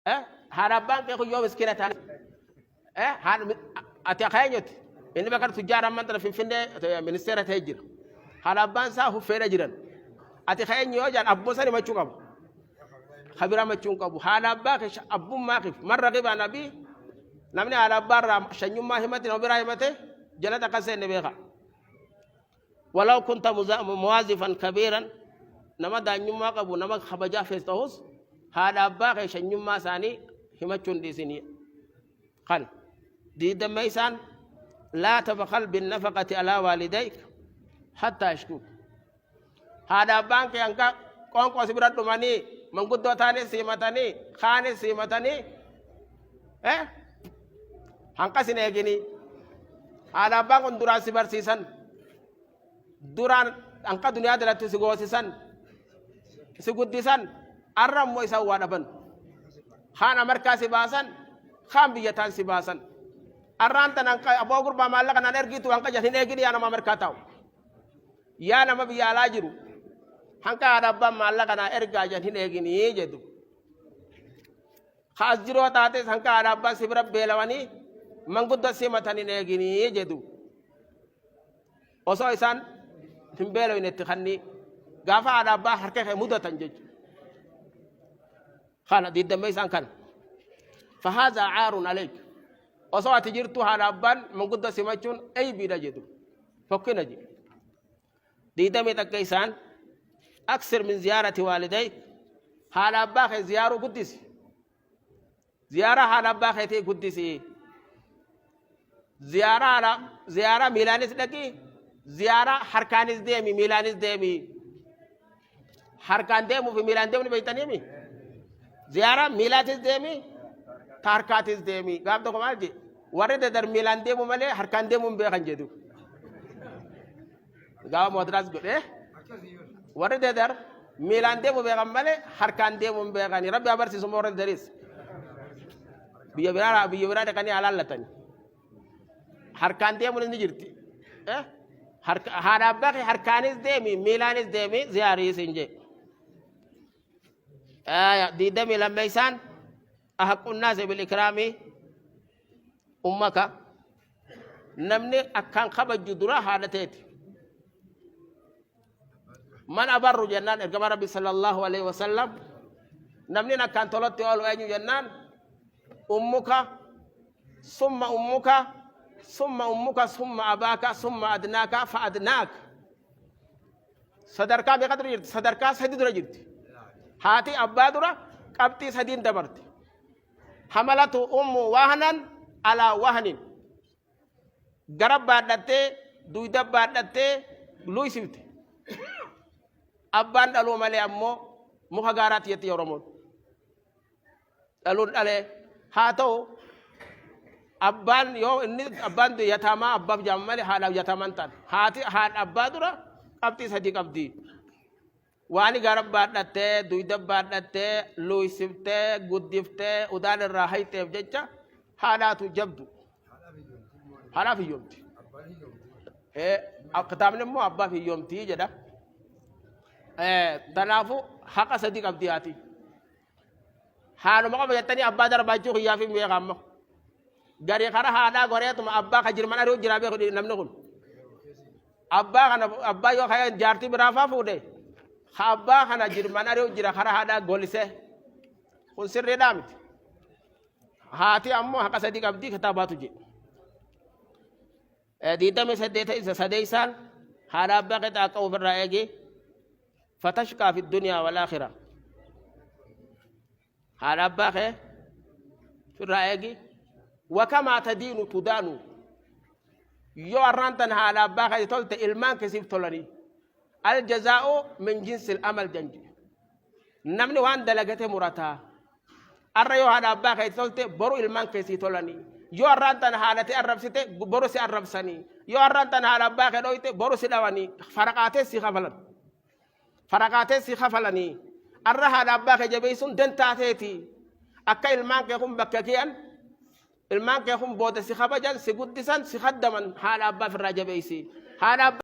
Haadha abbaan kee kun yoo miskiina taane, ati akka eenyuti? Inni bakka tujjaara amman tana Finfinnee ministeera ta'ee jira. Haadha abbaan isaa huffeedha jiran. Ati ka eenyu yoo jedhan, abboo san himachuu qaba. Ka biraa himachuu hin qabu. Haadha abbaa kee abbummaa keef marra qibaa nabii, namni haadha abbaa irraa shanyummaa himate, nama biraa himate jalatti akka seenne beeka. Walaw kunta muwaazifan kabiiran, nama daanyummaa qabu, nama kabajaa fees ta'us, haadha abbaa kee shanyummaa isaanii himachuu hin dhiisinii. Kan diidammeessaan, laa tabkhal binnafaqati alaa waalidayk hattaa yashkuuk. Haadha abbaan kee hanga qoonqoo si bira dhumanii, manguddoo taanis simatanii, kaanis simatanii, hanqa sin eeginii. Haadha abbaan kun duraan si barsiisan, duraan hanqa duniyaa jalatti si goosisan, si guddisan. Arra immoo isaan waa dhaban, kaan Amarkaa si baasan, kaan biyya taan si baasan. Arraan tan hanqa aboo gurbaa maallaqa naan ergiitu hanqa jan hin eegini. Yaa nama Amarkaa taa'u, yaa nama biyya alaa jiru, hanqa haadha abbaan maallaqa naa ergaa jan hin eeginii jedhu. Ka as jiroo taates, hanqa haadha abbaan si bira beelawanii manguddoo simatan hin eeginii jedhu. Osoo isaan hin beelawin itti kannii, gaafa haadha abbaa harka kee mudatan jechuudha. Kana diiddamee isaan kana. Fahaazaa caarun aleek. Osoo ati jirtu haadha abbaan manguddoo simachuun eybiidha jedhu. Fokkina jedhu. 21 isaan, aksir min ziyaarati waalidayk. Haadha abbaa kee ziyaaruu guddisi. Ziyaaraa haadha abbaa keetii guddisi. Ziyaaraa haadha ziyaaraa miilaanis dhaqi, ziyaaraa harkaanis deemi, miilaanis deemi. Harkaan deemuu fi miilaan deemni beektaniimi? Ziyaaraa miilaatis deemi, ta harkaatis deemi. Gaaf tokko maal jedhe? Warri Dadar miilaan deemu malee harkaan deemuu hin beekan jedhu. Gaafa mootiraas godhee, warri Dadar miilaan deemu beekan malee harkaan deemu hin beekani. Rabbi haa barsiisu warra Dadaris. Biyya biraa dhaqanii alaallatani. Harkaan deemuun ni jirti. Haadha abbaa kee harkaanis deemi, miilaanis deemi, ziyaarii siin jee. 22isaan, ahaqqu nnaasi bil ikraami ummaka. Namni akkaan kabajju dura haadha teeti. Man abarru jennaan, ergama Rabbi sallallahu alaihi wasallam, namni akkaan tolatti oolu eenyu jennaan, ummuka, summa ummuka, summa ummuka, summa abaaka, summa adnaaka fa adnaak. Sadarkaa meeqa dura jirti? Sadarkaa sadi dura jirti. Haati abbaa dura qabxii sadiin dabarte. Hamalatu ummu wahnan alaa wahnin. Gara baadhattee, duyda baadhattee luysifte. Abbaan dhaluu malee ammoo muka gaaraatti jetti Oromoon. Dhaluun dhalee haa ta'u, abbaan yoo inni abbaan yataamaa abbaaf jaama malee haadhaaf yataamaan ta'an. Haati haadha abbaa dura qabxii sadii qabdi. Waan gara baadhattee, duyda baadhattee, luuysiftee, guddiftee, udaan irraa hayxeef jecha haadhaatu jabdu. Haadhaaf hiyyoomti. Kitaabni immoo abbaaf hiyyoomti jedha. Kanaafuu haqa sadii qabdi haati. Haadhuma qofa jettanii abbaa darbaachuu kiyyaaf hin beeka amma. Garii kara haadhaa goreetuma abbaa ka jirman ari'u jiraa beeku namni kun. Abbaa kana abbaa yoo ka'ee jaartii biraa faa fuudhe, ka abbaa kana jirman ari'u jira kara haadhaa golisee. Kun sirriidhaa miti. Haati ammoo haqa sadii qabdii kitaabaatu jedhe. 28 isa sadeessaan, haadha abbaa keetti akka ofirraa eegi, fatashqaa fi duniyaa wal aakhira. Haadha abbaa kee ofirraa eegi. Wakamaa tadiinu tudaanu. Yoo arraan tan haadha abbaa kee tolte, ilmaan kee siif tolanii. Aljazaa'u min jinsil amal janji. Namni waan dalagate murataa. Arra yoo haadha abbaa kee tolte, boru ilmaan kee sii tolanii. Yoo arraan tana haadha tee arrabsite, boru si arrabsanii. Yoo arraan tana haadha abbaa kee dhoyte, boru si dhawanii. Faraqaatee si kafalan. Faraqaatee si kafalanii. Arra haadha abbaa kee jabeessuun dantaa teeti. Akka ilmaan kee kun bakka kiyan, ilmaan kee kun booda si kabajan, si guddisan, si kaddaman, haadha abbaa ofirraa jabeessi. Haadha abbaa